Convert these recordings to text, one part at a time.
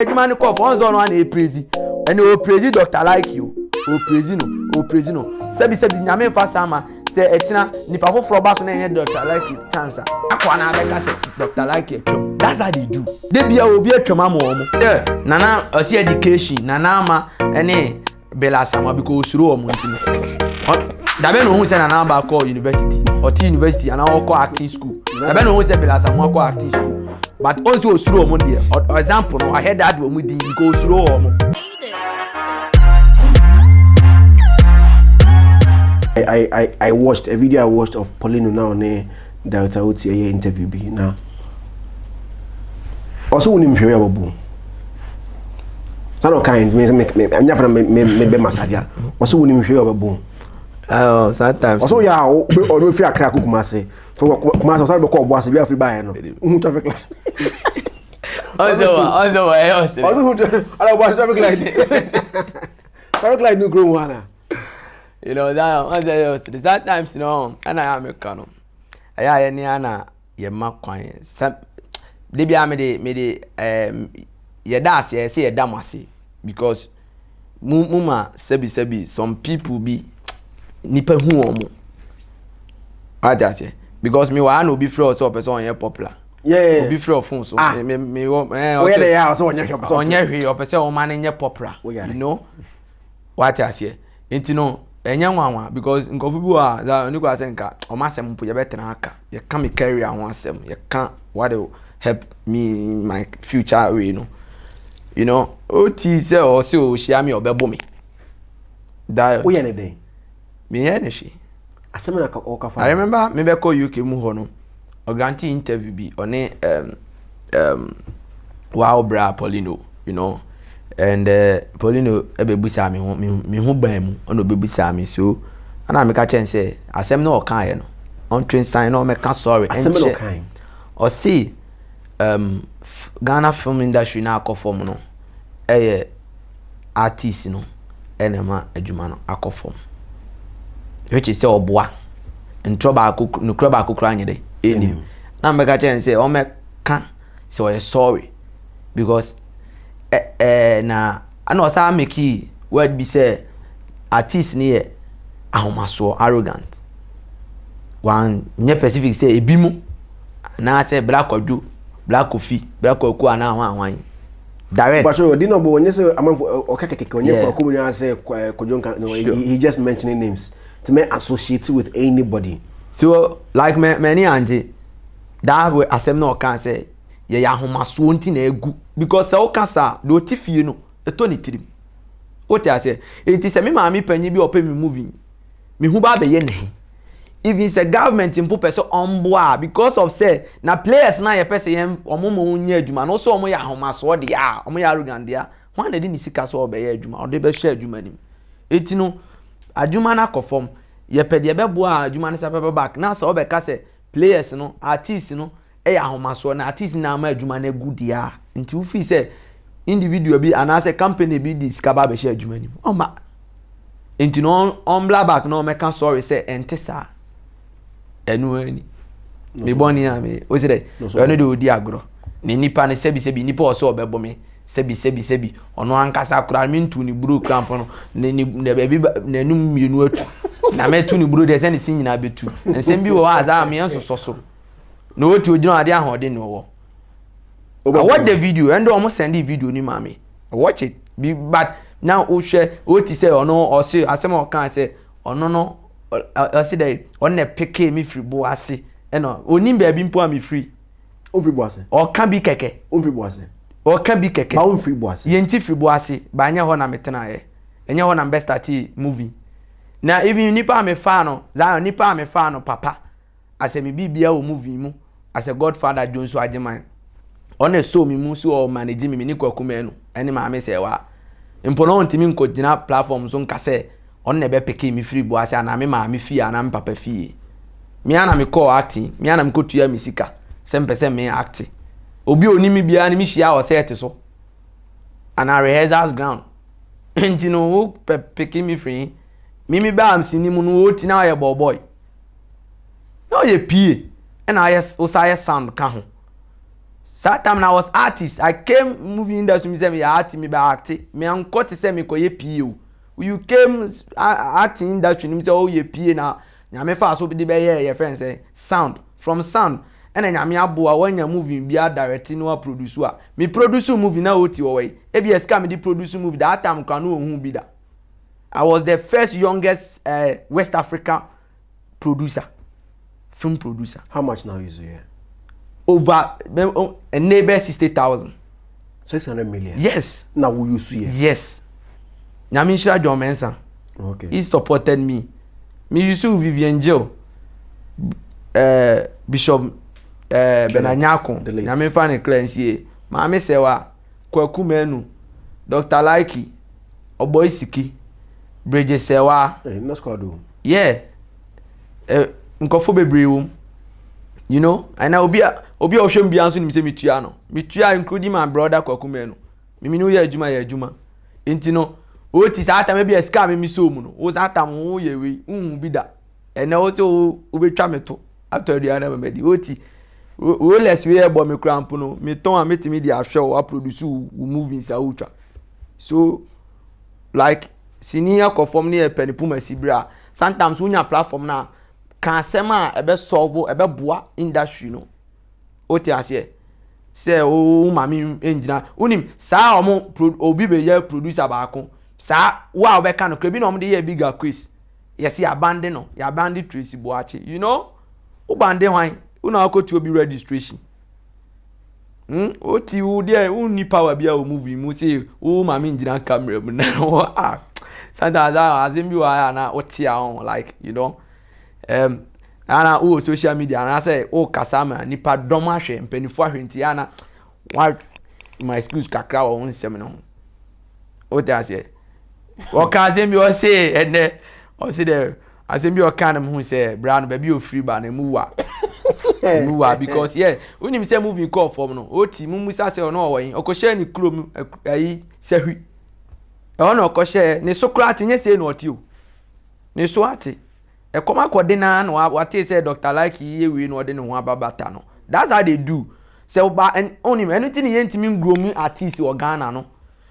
Adwuma no kɔ fɔn sɛ ɔno ana eprezi ɛna oprezi Dr. Like you oprezi no oprezi no sɛbi sɛbi nyame nfa saa ma sɛ ɛkyina nipa foforɔ ba so na ɛnyɛ Dr. Like chance a akɔ ana abɛka sɛ Dr. Like atwam. That's how they do. De bia obi atwam ama wɔn. Yeah, nana ɔsi education nana ama ɛne Bella Asamoah because osuro wɔn nti no. Dabe na ohun sɛ Nana Aba kɔ university, ɔte university anaa ɔkɔ acting school. Dabe na ohun sɛ Bella Asamoah kɔ acting school. But ɔn sɛ osuro wɔn deɛ, example no ahɛ dad wɔn din because osuro wɔn. I watched a video I watched of Paulino now ne Director Oti ɛyɛ interview bi na ɔsɛ wonim hwee a wɔbɔ saa na ɔka me me me anya fana me me me bɛ massage a ɔsɛ wonim hwee a wɔbɔ. Oh, sometimes. Ɔsɛ woyɛ a ɔno firi Accra kɔ Kumase from Kumase ɔsɛ bɛkɔ ɔbɔ ase bi afiri baayɛ no wohu traffic light. Ɔsɛ wɔ ɔsɛ wɔ ɛyɛ ɔsɛ. Ɔsɛ hu ɔsɛ ɔbɔ ase traffic light no kurom hɔ ana. You know that ɔsɛ ɛyɛ ɔsɛ sometimes you know ɛna yɛ ameka no ɛyɛ a yɛ ne ana yɛ ma kwan sɛ de bi a me de me de ɛɛm yɛda ase yɛ sɛ yɛda mo ase because mu mu ma sɛbi sɛbi some people bi nipa hu wɔn mo wate aseɛ because mi wɔ ha na obi frɛ ɔsɛ ɔpɛ sɛ ɔnyɛ popular. Obi frɛ ɔfon so. Ah. Me me wɔ ɛɛ ɔyɛ dɛ yɛ a ɔsɛ ɔnyɛ hwee ɔpɛ sɛ ɔnyɛ hwee ɔpɛ sɛ ɔma no nyɛ popular. Woyare. You know wate aseɛ nti no ɛnyɛ nwanwa because nkɔfo bi wɔ a dza ɔne kɔ asɛ nka ɔmo asɛm mpo yɛbɛtena aka yɛka me career ho asɛm yɛka what will help me in my future way no you know oti sɛ ɔsɛ ɔhyia me ɔbɛbɔ me diet. Woyɛ ne dɛn? Meyɛ ne hwee. Asɛm na ɔka fa. I remember me bɛkɔ UK mu hɔ no ɔgrante interview bi ɔne wow bra Paulino you know and Paulino ɛbɛbusa me ho me ho ban mu ɔna ɔbɛbusa me so ɛna meka kyɛn sɛ asɛm na ɔkaeɛ no ɔntwe nsan na ɔmɛka sorry. Asɛm na ɔkae. Ɔse Ghana film industry na akɔ fam no ɛyɛ artist no ɛna ɛma adwuma no akɔ fam which is sɛ ɔboa ntorɔ baako nokura baako koraa nyɛ dɛ ɛnim na mbɛka kyerɛ no sɛ ɔmɛka sɛ ɔyɛ sorry because ɛ ɛɛ na ɛna ɔsan make word bi sɛ artist ni yɛ ahomasoɔ arrogant wan nyɛ specific sɛ ebi mu anaasɛ Bra Kwadwo, Bra Kofi, Bra Kwaku anaa ahwan ahwan direct. But ɔdi na ɔbɔ ɔnyɛ sɛ amanfo ɔka kɛkɛ ɔnyɛ kwaku mu nyinaa sɛ Kwadwo nka no. He just mentioning names to me associate with anybody. So like mɛ mɛni angye that way asɛm na ɔka sɛ yɛyɛ ahomasoɔ nti na egu because sɛ ɔka saa deɛ ɔte fie no ɛtɔ ne tirim o te aseɛ eti sɛ me maame panyin bi a ɔpɛ mi movie mi hu ba abɛyɛ ne he even sɛ government mpo pɛ sɛ ɔmboa a because of sɛ na players na yɛpɛ sɛ yɛn ɔmo ma wɔn nyɛ adwuma na ɔsɛ ɔmo yɛ ahomasoɔ deɛ a ɔmo yɛ arrogant deɛ a wɔn na de ne sika so ɔbɛyɛ adwuma ɔde bɛhyɛ adwuma nim eti no adwuma no akɔ fam yɛpɛ deɛ ɛbɛboa adwuma no sɛ bɛbɛ back na sɛ ɔbɛka sɛ players no artist no ɛyɛ ahomasoɔ na artist na ama adwuma no agu deɛ a nti wofi sɛ individual bi anaasɛ company bi de sika ba abɛhyɛ adwuma nim ɔma nti no ɔmbla back na ɔmɛka sorry sɛ ɛnte saa ɛnu ani me bɔne a me o sɛ dɛ ɛno de odi agorɔ ne nipa no sɛbi sɛbi nipa ɔsɛ ɔbɛbɔ me sɛbi sɛbi sɛbi ɔno ankasa koraa me ntu ne buro kura mpo no ne ne ne baabi n'anum mmienu atu na mɛtu ne buro deɛ sɛ ne si nyinaa bɛtu nsɛm bi wɔ hɔ a saa meɛ nsosɔ so na otu ogyina adeɛ ahoɔden na ɔwɔ. I watch the video ɛn de ɔmo send the video ni maame I watch it bi but now wohwɛ oti sɛ ɔno ɔse asɛm a ɔka sɛ ɔno no ɔse dɛ ɔno na peke mi firi bo ase ɛna onim baabi mpo a mi firi. Ofiri bo ase. Ɔka bi kɛkɛ. Ofiri bo ase. Ɔka bi kɛkɛ. Ba ofiri bo ase. Yɛn ti firi bo ase ba ɛnyɛ hɔ na mi tena yɛ ɛnyɛ hɔ na mi bɛ start movie na even nipa a mi fa no Zion nipa a mi fa no papa asɛ mi bi bia wɔ movie mu asɛ Godfather Johnson Agyeman ɔna so mi mu so ɔ manage mi mi ni kwaku mɛnu ɛne maame sɛ wa mpo na ɔntumi nkɔ gyina platform so nka sɛ ɔno na ɛbɛ peke mi firi bo ase anaa mi maame fie anaa mi papa fie mi ana mi kɔɔ acting mi ana mi kɔ tua mi sika sɛ mpɛ sɛ mi acting obi a onim mi biara ne mi hyia wɔ set so anaa rehearsals ground nti no wo pɛ peke mi firi mi mi ba am sini mu no wo ti na ɔyɛ bɔɔbɔi na ɔyɛ pie ɛna ayɛ wosa ayɛ sound ka ho. Saa time na I was artist. I came movie industry mi sɛ meyɛ artist, mebɛ acte. Meankɔ te sɛ mekɔyɛ PA o. You came acting industry no mu sɛ woyɛ PA na Nyame faa so de bɛyɛɛ yɛfrɛ no sɛ sound. From sound ɛna Nyame aboa woanya movie bi a direct na wa produce a. Me produce movie na OT wɔ hɔ yi. Ebia sika a mede produce movie that time koraa na ɔnhuu bi da. I was the first youngest West Africa producer, film producer. How much now you say? Over ɛnɛ bɛ 60,000. 600 million. Yes. Na wo use yɛ. Yes. Nyame nhyira John Mensah. He supported me. Me use Vivian Jill, Bishop Bernard Nyako. Nyame fa ne kra nsie. Maame Sewa, Kwaku Manu, Dr. Laiki, Oboy Siki, Bridget Sewa. Hey, na squad o. Yeah. Nkurɔfoɔ bebree wɔ mu. You know, ɛna obi a ɔhwɛ mu biara nso nim sɛ metua no. Metua including my brother Kwaku Manu. Mimi ne woyɛ adwuma yɛ adwuma. Nti no, oti saa tam bi a sika a mimi so mu no, wo saa tam wo yɛ wei, wohu bi da. Ɛnɛ wo sɛ wo wobɛtwa me to atɔ aduane ama madi. Oti Rolex wei ɛbɔ me kura mpo no, metɔn a metumi de ahwɛ wo aproduce wo movies a wotwa. So like sini akɔ fam ne yɛ pɛ ne puma si bere a sometimes wonya platform na ka asɛm a ɛbɛ solve, ɛbɛboa industry no. Wote aseɛ sɛ wo maame ngyina wonim saa ɔmo obi bɛyɛ producer baako saa wo a wobɛka no kora bi na ɔmo de yɛ bigger quiz yɛsi yɛabande no, yɛabande Tracy Boakye, you know, wobande hwan wo na wakɔtu obi registration. Oti wo deɛ wonni power bi a wɔ movie mu sɛ wo maame ngyina camera mu na wɔ ah, sometimes ah, asɛm bi wɔ ha na wote a ho like ana wowɔ social media anaasɛ wokasa ma nipa dɔm ahwɛ, mpanimfoɔ ahwɛ, nti ana wa my excuse kakra wɔ wo nsɛm no ho. Wote aseɛ, wɔka asɛm bi, ɔse ɛnɛ ɔse dɛ asɛm bi ɔka no mu sɛ bra no baabi a ofiri ba no emu wa, emu wa, because yeah, wonim sɛ movie kɔɔ fam no, oti mu musa sɛ ɔno ɔwɔ yi ɔkɔhyɛ ne kurom ayi sɛhwi ɛhɔ na ɔkɔhyɛ ne so koraa te nyɛ sei na ɔte o, ne so ate ɛkɔm akɔde naa na wate sɛ Dr. Like yie wei na ɔde ne ho aba bata no. That's how they do sɛ ɔba ɛn onim ɛno ti ne yɛntumi nguro mu artist wɔ Ghana no,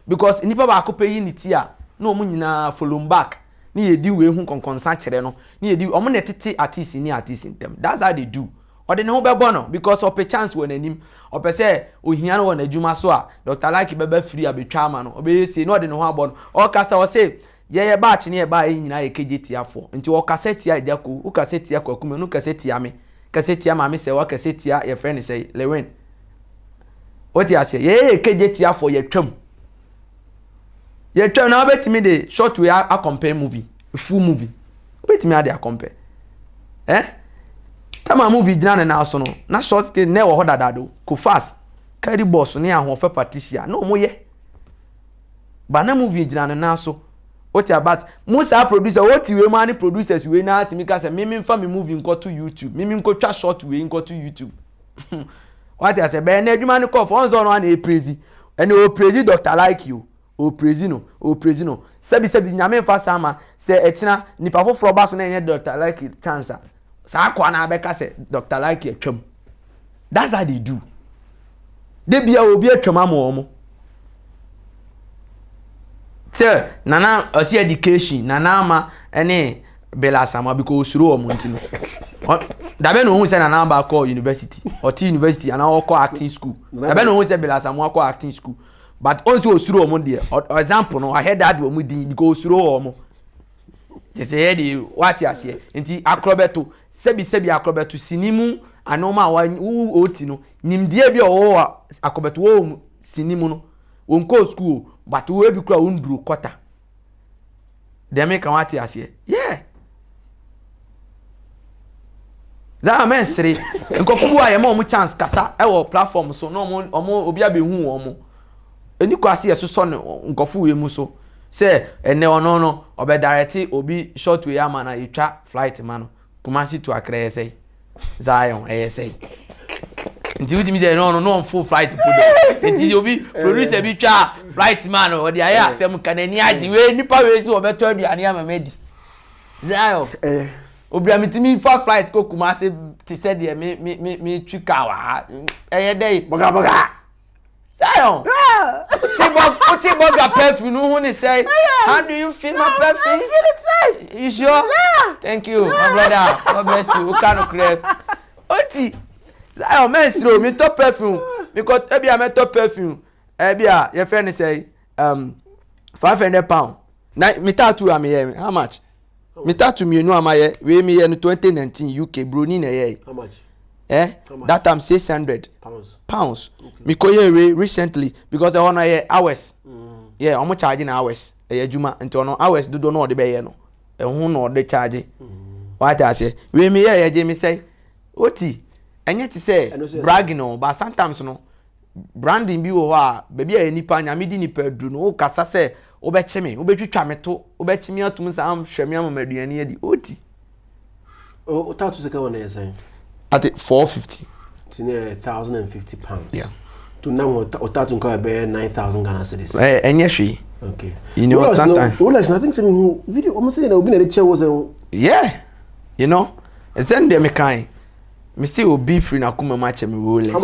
because nipa baako pɛ yi ne ti a na wɔn nyinaa follow back ne yɛdi wei ho nkɔnkɔnsa kyerɛ no ne yɛdi wɔn na ɛtete artist ne artist ntɛm. That's how they do. Ɔde ne ho bɛbɔ no because ɔpɛ chance wɔ n'anim, ɔpɛ sɛ ohia no wɔ n'adwuma so a Dr. Like bɛbɛ free abɛtwa ama no, ɔbɛyɛ sie na ɔde ne ho abɔ no. Ɔkasa ɔsɛ yɛyɛ baakye ne yɛ baa yɛ nyinaa yɛ kegye tiafoɔ, nti ɔkasa tia Agya Ko, wokasa tia Kwaku Manu, kasa tia me, kasa tia Maame Sɛ wakasa tia yɛfrɛ ne sɛ Lewin. Wote aseɛ, yɛyɛ yɛ kegye tiafoɔ, yɛtwam yɛtwam na wobɛtumi de short way acompare movie, full movie wobɛtumi ade acompare tama movie gyina ne nan so no na short stay na ɛwɔ hɔ dadaado. Kofas Carry Boss ne Ahoɔfɛ Patricia na ɔmo yɛ ba na movie gyina ne nan so. Wote abat mo saa producer wote wei mu ani producers wei na atumi ka sɛ mimi nfa mi movie nkɔto YouTube, mimi nkɔtwa short wei nkɔto YouTube. Wate ase bɛyɛ na adwuma no kɔɔ fɔ ɔn sɛ ɔno ana epraise ɛna ɔpraise Dr. Like you, ɔpraise no, ɔpraise no sɛbi sɛbi. Nyame nfa saa ma sɛ ɛkyina nipa foforɔ ba so na ɛnyɛ Dr. Like chance a saa akɔa na abɛka sɛ Dr. Like atwam. That's how they do. De bia obi atwam ama wɔn sɛ Nana ɔsi education Nana Ama ɛne Bela Asamoah because osuro wɔn nti no dabe na ohun sɛ Nana Ama kɔ university, ɔte university anaa ɔkɔ acting school. Dabe na ohun sɛ Bela Asamoah kɔ acting school, but ɔn sɛ osuro wɔn deɛ example no ahɛ daadi wɔn din because osuro wɔn kyɛ sɛ yɛ de wate aseɛ. Nti akorɔbɛto sɛbi sɛbi akorɔbɛto sini mu anoma a wa wo oti no nimdeɛ bi a ɔwɔ wɔ akorɔbɛto wɔ sini mu no, wɔn kɔ school but wo ebi kura wɔn duro kɔta dɛm ka wate aseɛ. Yeah, zaa mɛnsere nkɔfo bi a yɛma wɔn chance kasa ɛwɔ platform so na wɔn obi abɛhu wɔn eni kɔ ase yɛ sosɔ ne nkɔfo wei mu so sɛ ɛnɛ ɔno no ɔbɛ direct obi short wei ama na yɛtwa flight ma no Kumasi to Accra. Yɛ sɛ Zion ɛyɛ sɛ nti wotumi sɛ ɛno no ɔnfo flight po dɛ nti obi producer bi twa flight ma no ɔde ayɛ asɛm ka n'ani agye wei nipa wei so ɔbɛtɔ aduane ama mɛdi Zion. Obi a metumi fa flight kɔ Kumase te sɛ deɛ me me me me twi car wɔ ha. Ɛyɛ dɛ yi. Bɔga bɔga. Zion. Wote bɔ wote bɔga perfume no ho ne sɛ. How do you feel my perfume? I feel it right. You sure? Yeah. Thank you, my brother. God bless you. Woka no korɛ. Oti. Zion mɛnsiri o, metɔ perfume. Mekɔ ebi a mɛtɔ perfume. Ebi a yɛfrɛ ne sɛ £500. Na me tattoo a meyɛ how much? Me tattoo mmienu a mayɛ wei meyɛ no 2019 UK broni na ɛyɛ. How much? Eh? How much? That time 600 Pounds. pounds. Mekɔyɛ wei recently because ɛhɔ no ɛyɛ hours. Yeah, ɔmo charge na hours. Ɛyɛ adwuma nti ɔno hours dodoɔ na ɔde bɛyɛ no. Ɛho na ɔde charge. Wate aseɛ. Wei meyɛ yɛ gye me sɛ oti ɛnyɛ te Ɛno nso sɛ yɛ bragging o, but sometimes no branding bi wɔ hɔ a baabi a yɛ nipa Nyame di nipa aduru no, wokasa sɛ wobɛkye me, wobɛtwitwa me to, wobɛkye me atom saa, hwɛ me ama me aduane adi oti. O tattoo sika wɔ na yɛ sɛn? Ate 450. Ti ne £1,050. Yeah. To now o tattoo nka bɛyɛ 9,000 Ghana cedis. Ɛnyɛ hwee. Okay. You know, Rolex, sometimes- no, Rolex, I think sɛ mehu video ɔmo sɛ na obi na de kyɛ wo sɛ Yeah, you know, ɛsɛn deɛ mekan me se obi firi n'akoma mu akyɛ me Rolex. How much?